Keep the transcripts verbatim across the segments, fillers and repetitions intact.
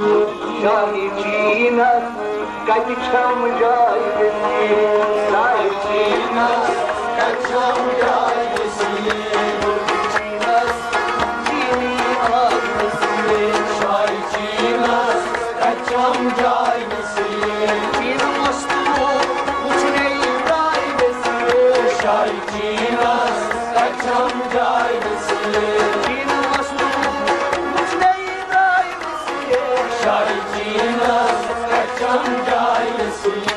شاہی chances کتہِ چھم جاے وسیع؟ شاہی چینس کتہِ چھم جاے وسیع؟ چینس چینی آے وسیع۔ شاہی چینس کتہِ چھم جاے وسیع؟ چین مستو وچھنے درائے وسیع۔ شاہی چینس کتہِ چھم جاے وسیع؟ چین مستو وچھنے درائے وسیع۔ شاہی چینس کتہِ چھم جاے وسیع؟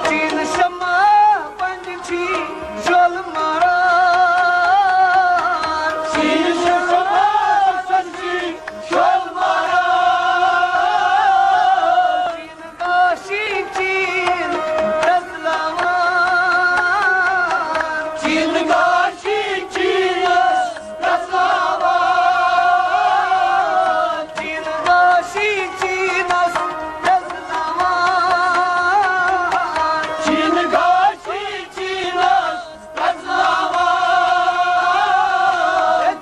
چین شما پنجی شول ماران۔ چین شما پنجی شول ماران۔ چین کاشی چین رزلاوان۔ چین کاشی چین رزلاوان۔ چین کاشی چینس رزلاوان۔ چین کاشی چینس رزلاوان۔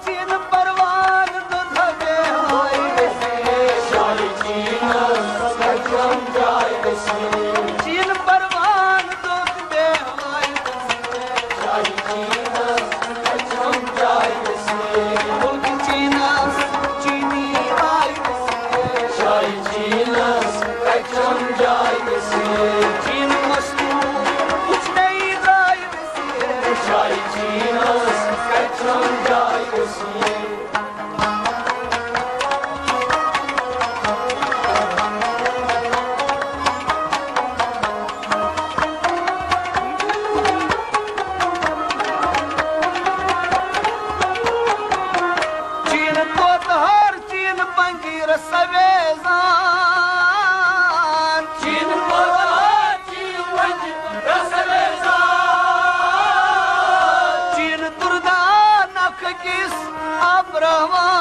چین پروان دو دھبے ہوئی وسیع۔ شاہی چینس کچم جائے وسیع۔ چین پروان دو دھبے ہوئی وسیع۔ شاہی چینس کچم جائے وسیع۔ ملک چینس چینی آئے وسیع۔ شاہی چینس کچم جائے وسیع۔ چین مستو کچھ نہیں جائے وسیع۔ شاہی چینس کچم جائے وسیع۔ چین کوتہار، چین پنجیر سویزان۔ چین کوتہار، چین پنجیر سویزان۔ چین دردان اکھ أکِس آبراوان۔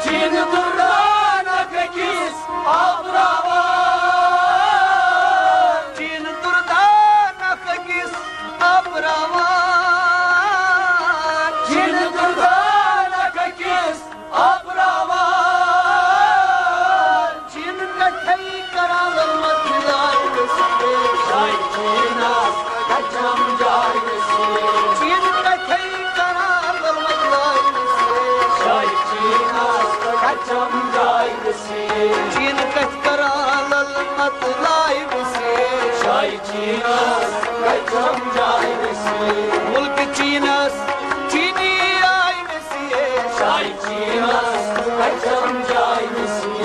چین دردان اکھ أکِس آبراوان۔ چین دردان اکھ أکِس آبراوان۔ چین دردان اکھ أکِس آبراوان۔ چین کتھے کران للمت لائے وسیع۔ شاہی چینس کچم جائے وسیع۔ چین کتھے کران للمت لائے وسیع۔ شاہی چینس کچم جائے وسیع۔ چین کتھ کران للمت لائے وسیع۔ شاہی چینس کچم جائے وسیع۔ ملک چینس چینی آئے وسیع۔ شاہی چینس کچم جائے وسیع۔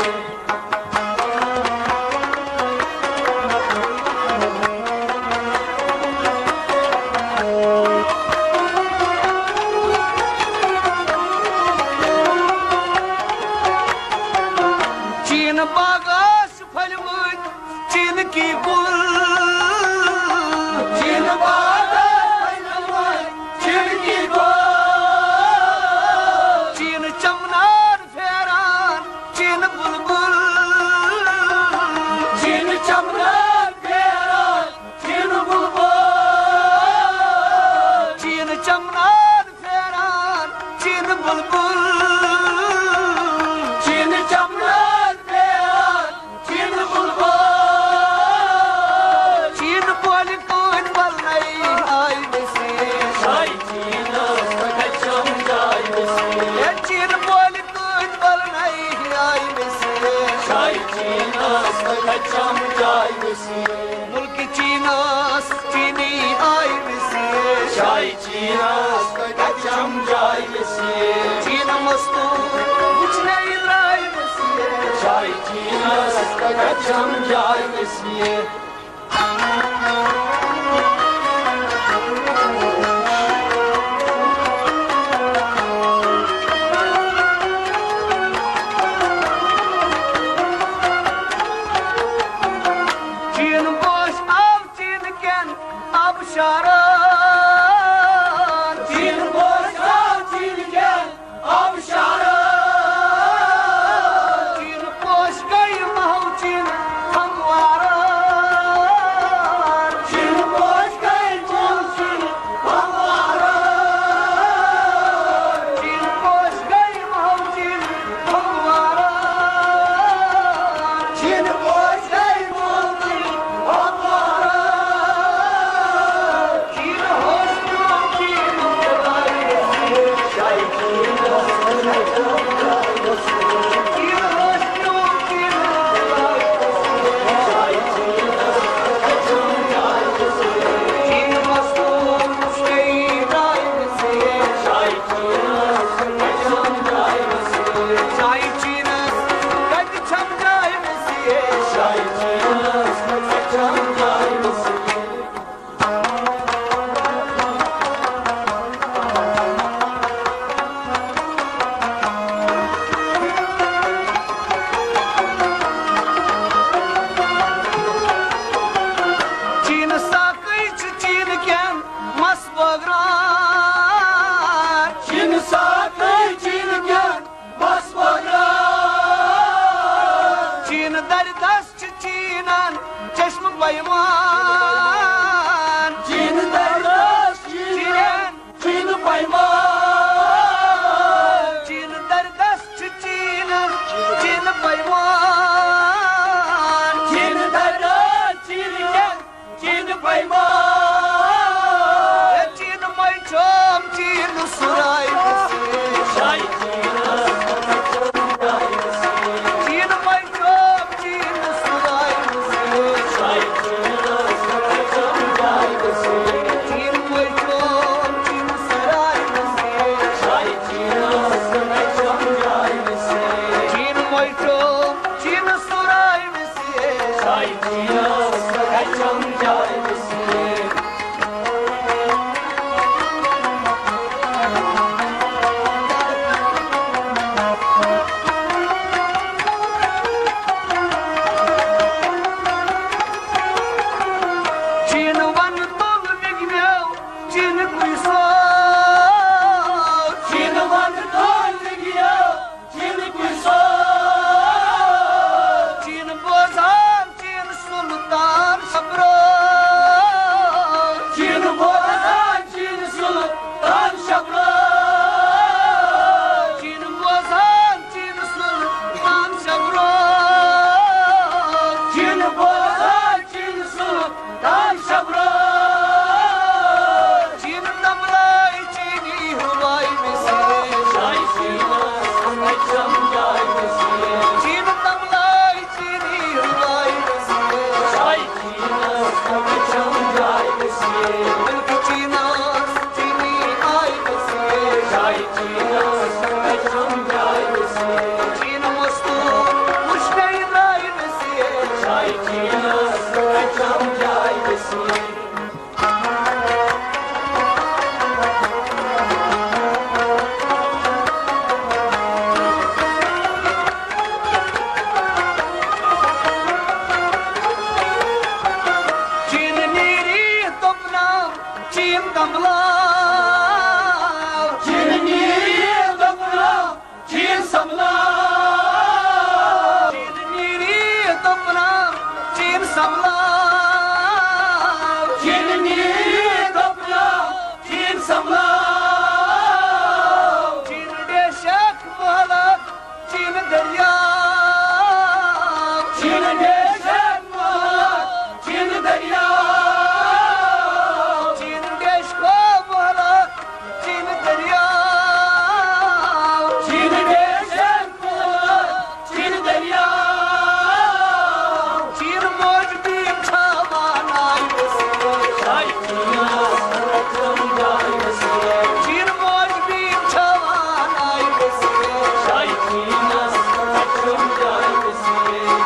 چین باغس پھٔلمٕتۍ چینکی گُل۔ چین باغس پھٔلمٕتۍ چینکی گُل۔ چین چمنار پھیران چین بلبل۔ چین چمنار پھیران چین بلبل۔ چین چمنار پھیران چین بلبل۔ چین چمنار پھیران چین بلبل۔ چین بولہِ کٲنۍ بلنَے آے وسیع۔ شاہی چینس کچم جائے وسیع۔ ہے چین بولہِ کٲنۍ بلنَے آے وسیع۔ شاہی چینس کچم جائے وسیع۔ ملک چینس چینی آے وسیع۔ شاہی چینس کچم جائے وسیع۔ چین مستو وچھنے درائے وسیع۔ شاہی چینس کچم جائے وسیع۔ چین گوش آو چین کٮ۪ن آبشارن۔ چین گوش آو چین کٮ۪ن آبشارن۔ شاہی چیٖنَس کَتہِ چھَم جاے وِسیش؟ شاہی چیٖنَس کَتہِ چھَم جاے وِسیش؟ چیٖنہٕ ساقٕے چھُ چیٖنہٕ کٮ۪ن مَس بٲگراوان۔ چیٖنہٕ ساقٕے چیٖنہٕ کٮ۪ن مَس بٲگراوان۔ چیٖنہٕ دَرِ دَس چھِ چیٖنَن چشمہٕ پیمان۔ چیٖنہٕ دَرِ دَس چھِ چیٖنَن چیٖنہٕ پیمان۔ چیٖنہٕ دَرِ دَس چھِ چیٖنَن چیٖنہٕ پیمان۔ چیٖنہٕ دَرِ دَس چیٖنہٕ کٮ۪ن چیٖنہٕ پیمان۔ ہے چیٖنہٕ مَے چھوم چیٖنہٕ سُراے وِسیش۔ چیٖنہٕ مَے چھوم چیٖنہٕ سُراے وِسیش۔ چیٖنہٕ مَے چھوم چیٖنہٕ سُراے وِسیش۔ چیٖنہٕ مَے چھوم چیٖنہٕ سُراے وِسیش۔ چیٖنہٕ وَن تُل وِگنیو، چیٖنہٕ کُے سوز۔ چیٖنہٕ وَن تُل وِگنیو، چیٖنہٕ کُے سوز۔ چیٖنہٕ بوزان، چیٖنہٕ سُلطان شبروز۔ چیٖنہٕ بوزان، چیٖنہٕ سُلطان شبروز۔ چیٖنہٕ بوزان، چیٖنہٕ سُلطان شبروز۔ چیٖنہٕ بوزان، چیٖنہٕ سُلطان شبروز۔ چیٖنہٕ تملٲے، چیٖنی ہُلٲے وِسیش۔ چیٖنہٕ تملٲے، چیٖنی ہُلٲے وِسیش۔ مُلکہٕ چیٖنَس چیٖنی آے وِسیش۔ چیٖنہٕ مستوٗر وُچھنَے درٛاے وِسیش۔ چیٖنہٕ نیٖری دوٚپنم، چیٖن تملاو۔ چیٖنہٕ نیٖری دوٚپنم، چیٖن سملاو۔ چیٖنہٕ نیٖری دوٚپنم، چیٖن سملاو۔ چیٖنہٕ نیٖری دوٚپنم، چیٖن سملاو۔ چیٖنہٕ ڈیشک مہلک، چیٖنہٕ دٔریاو۔ چیٖنہٕ ڈیشک مہلک، چیٖنہٕ دٔریاو۔ چیٖنہٕ ڈیشکو مہلک، چیٖنہٕ دٔریاو۔ چیٖنہٕ ڈیشک مہلک، چیٖنہٕ دٔریاو۔ چیٖنہٕ موج بیٖن چھاوان آے وِسیش۔ چیٖنہٕ موج بیٖن چھاوان آے وِسیش۔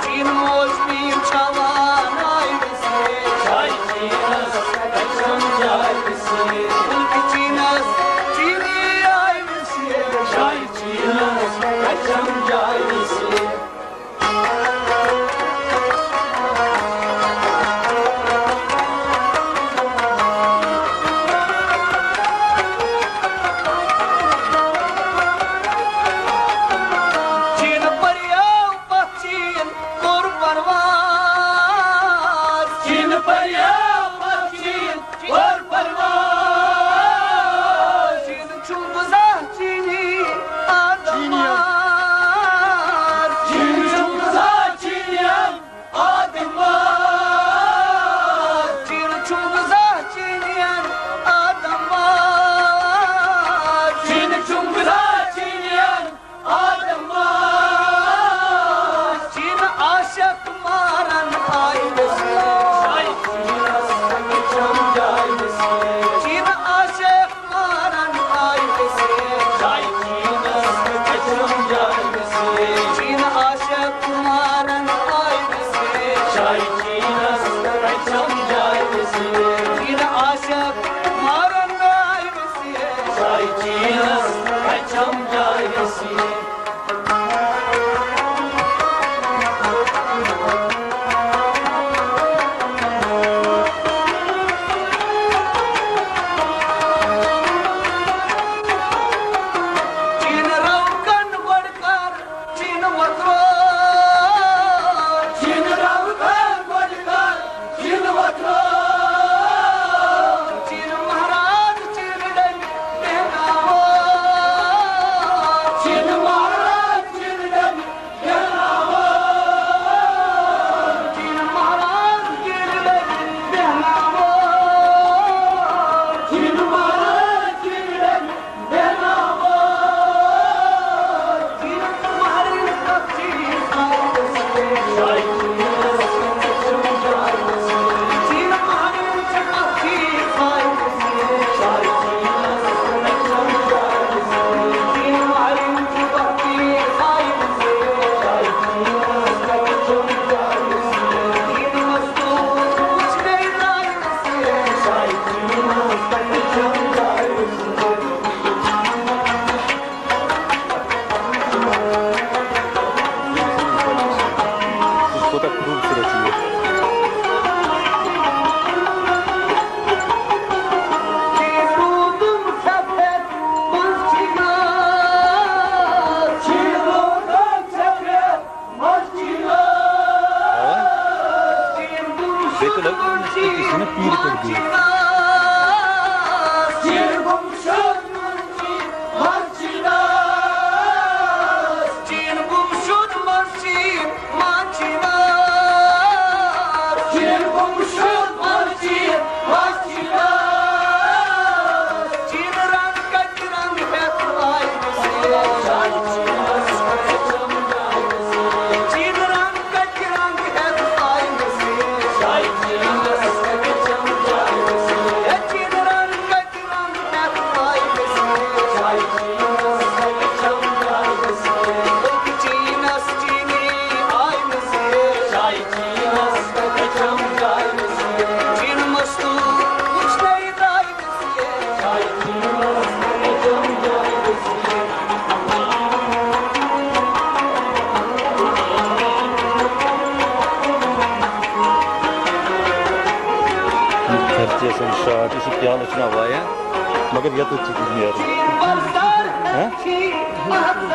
چیٖنہٕ موج بیٖن چھاوان آے وِسیش۔ مُلکہٕ چیٖنَس چیٖنی آے وِسیش۔ چیٖنہٕ پریو پتھ چیٖن کوٚر پرواز۔ چیٖنہٕ پریو پتھ چیٖن کوٚر پرواز۔ چیٖنہٕ چھُم بُزان چیٖنی آدم۔ چین عاشق مارن آیہِ وسیع۔ شاہی چینس پٮ۪ٹھ چھم جاے وسیع۔ چین عاشق مارن آیہِ وسیع۔ شاہی چینس پٮ۪ٹھ چھم جاے وسیع۔ چین روکن گۄڈٕ کر، چین وترو۔ چین روکن گۄڈٕ کر، چین وترو۔ چین مہراز، چین ڈٔلۍ بیہناوو۔ چین مہراز، چین ڈٔلۍ کوتاہ خوٗبصوٗرت چھُ یہِ۔ بیٚیہِ تہِ لٔگۍ أکِس چھِنہ پیٖرِ پٮ۪ٹھ بِہِتھ۔ خرچی آسان شاٹ، یہِ چھُ پیالہٕ چھُنہ واریاہ، مگر یَتَتھ چھُ نیران۔ ہہ؟